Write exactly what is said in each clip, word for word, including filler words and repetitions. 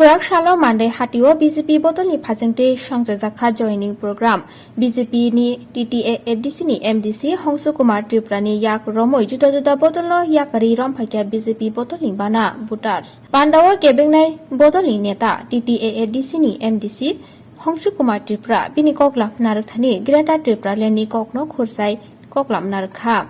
Kwrak salo Mandai hatio B J P bodolni phasingtwi songchajakha joining program. B J P ni T T A A D C ni M D C Hongsu Kumar Tripura ni yak romwi juda juda bodolno yakarwi romphaikha B J P bodolni bana voters. Pandao kebengnai bodolni neta T T A A D C ni M D C Hongsu Kumar Tripura bini koklam narwkthani Greater Tripura Land ni kokno khursai koklam narwkha.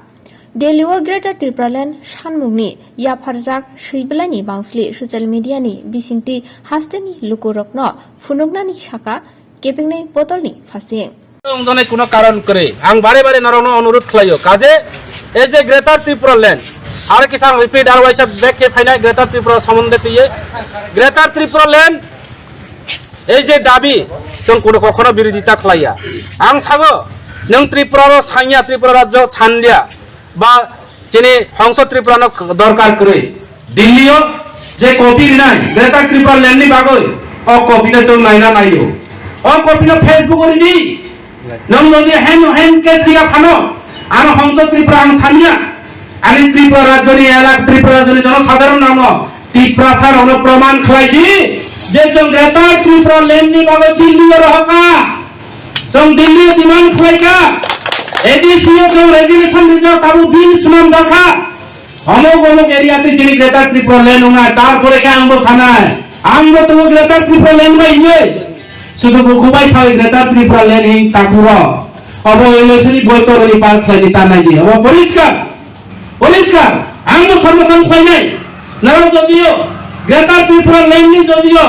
Delhi o Greater Tripura Land sanmungni yapharjak swibilaini bangphili social media ni bisingtwi hasteni lukurokno phunuknani saka kebengnai bodolni phasing. Wngjaknai kuno karon kwrwi. Ang bare bare norokno onurut khlaio. Kaje, ei je Greater Tripura Land, aro kisa ang repeat aro waisa back khe phainai Greater Tripura somonde twiwi. Greater Tripura Land, ei je dabi, chwng kuno kokhono birodita khlaiya. Ang sago, nwng Tripura ro sanya, Tripura rajyo sanliya. Ba chini Hongso Tripura no dorkar kwrwi. Delhi o je copy rinai, Greater Tripura Land ni bagwi, o copy no chwng naina naio. O copy no Facebook o rini. Nwng jodi hand, hand case riya phano, ano Hongso Tripura ang sanya. Ani Tripura rajyo ni elak, Tripura rajyo ni jono sadharon rokno, Tiprasa rokno proman khlai di, je chwng Greater Tripura Land ni bagwi Delhi o rohorkha. Chwng Delhi o demand khlaikha, A D C o chwng resignation rijak, tabuk bill swnamjakha. Omuk omuk area twi chini Greater Tripura Land wngnai, tarpore khe angbo sanai, angbo tongo Greater Tripura Land bai hinwi. Sudu buku bai sawi Greater Tripura Land hing takuro. Obo election ni boito roni par khlai di ta nai di. Obo poriskar. Poriskar, ang bo somorthon khlainai. Norok jodio Greater Tripura Land ni jodio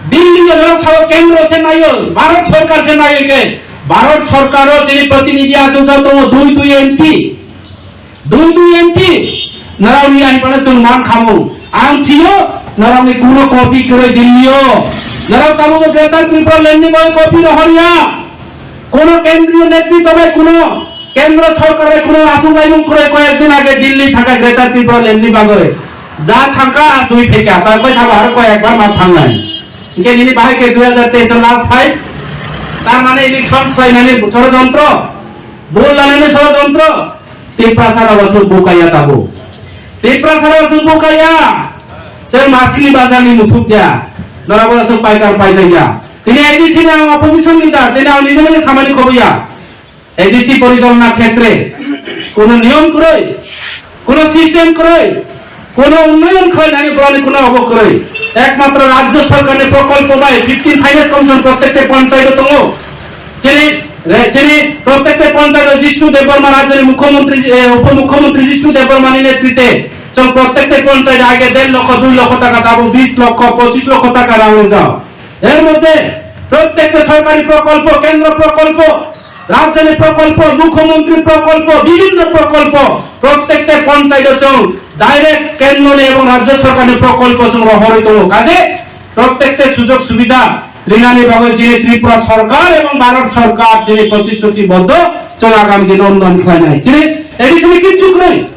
Delhi o norok sao kendro se naio, Bharat Sarkar se naio ke, Bharat Sarkar o chini protinidhi achuk jao tongo dui dui M P, dui dui M P, norok ni ani pano chwng man khamu. Ang sio norok ni kuno copy kwrwi Delhi o, norok tabuk Greater Tripura Land ni bai copy rohorya. Kono kendriyo netritwa bai, kono kendro sorkar bai kono achuk laimung kwrwi, koyek din age Delhi thangkha Greater Tripura Land ni bagwi. Ja thangkha, achugwi phaikha, ta koi sabo aro koyek bar ma thangnai. Hinkhe nini bahai khe dui hajar teis o last fight, tar mane election khlainani chorojontro, bol lanani chorojontro, Tiprasa rok aswk bukaya tabuk. Tiprasa rok aswk bukaya, chwng masini bazar ni musuk ya, norok aswk paikar paijak ya. Tini A D C ni ang opposition leader, tini ang nije nije samani khobo ya. A D C porichalona khetre kono niyom kwrwi, kono system kwrwi, kono unnoyon khlainani borokni kono obo kwrwi. Ekmatro rajyo sorkarni prokolpo bai fifteen Finance Commission prottekta ponchayat o tongo. Chini, re-, chini prottekta ponchayat o Jishnu Debbarma rajyoni mukhyamantri, eh, upomukhyamantri Jishnu Debbarmani netrite chwng prottekta ponchayat age der lokho, dui lokho taka, tabuk bis lokho, pochis lokho taka rang rijak. Er moddhe prottekta sorkari prokolpo, kendro prokolpo, rajyoni prokolpo, mukhyamantri prokolpo, bibhinno prokolpo, prottekta ponchayat o chwng direct kendroni ebong rajyo sorkarni prokolpo chwng rohorwi tongo. Kaje prottekta sujog subida rinani bagwi chini Tripura sorkar ebong Bharat sorkar chini protishruti boddo, chwng agami dino unnoyon khlainai. Tini A D C ni kichu kwrwi.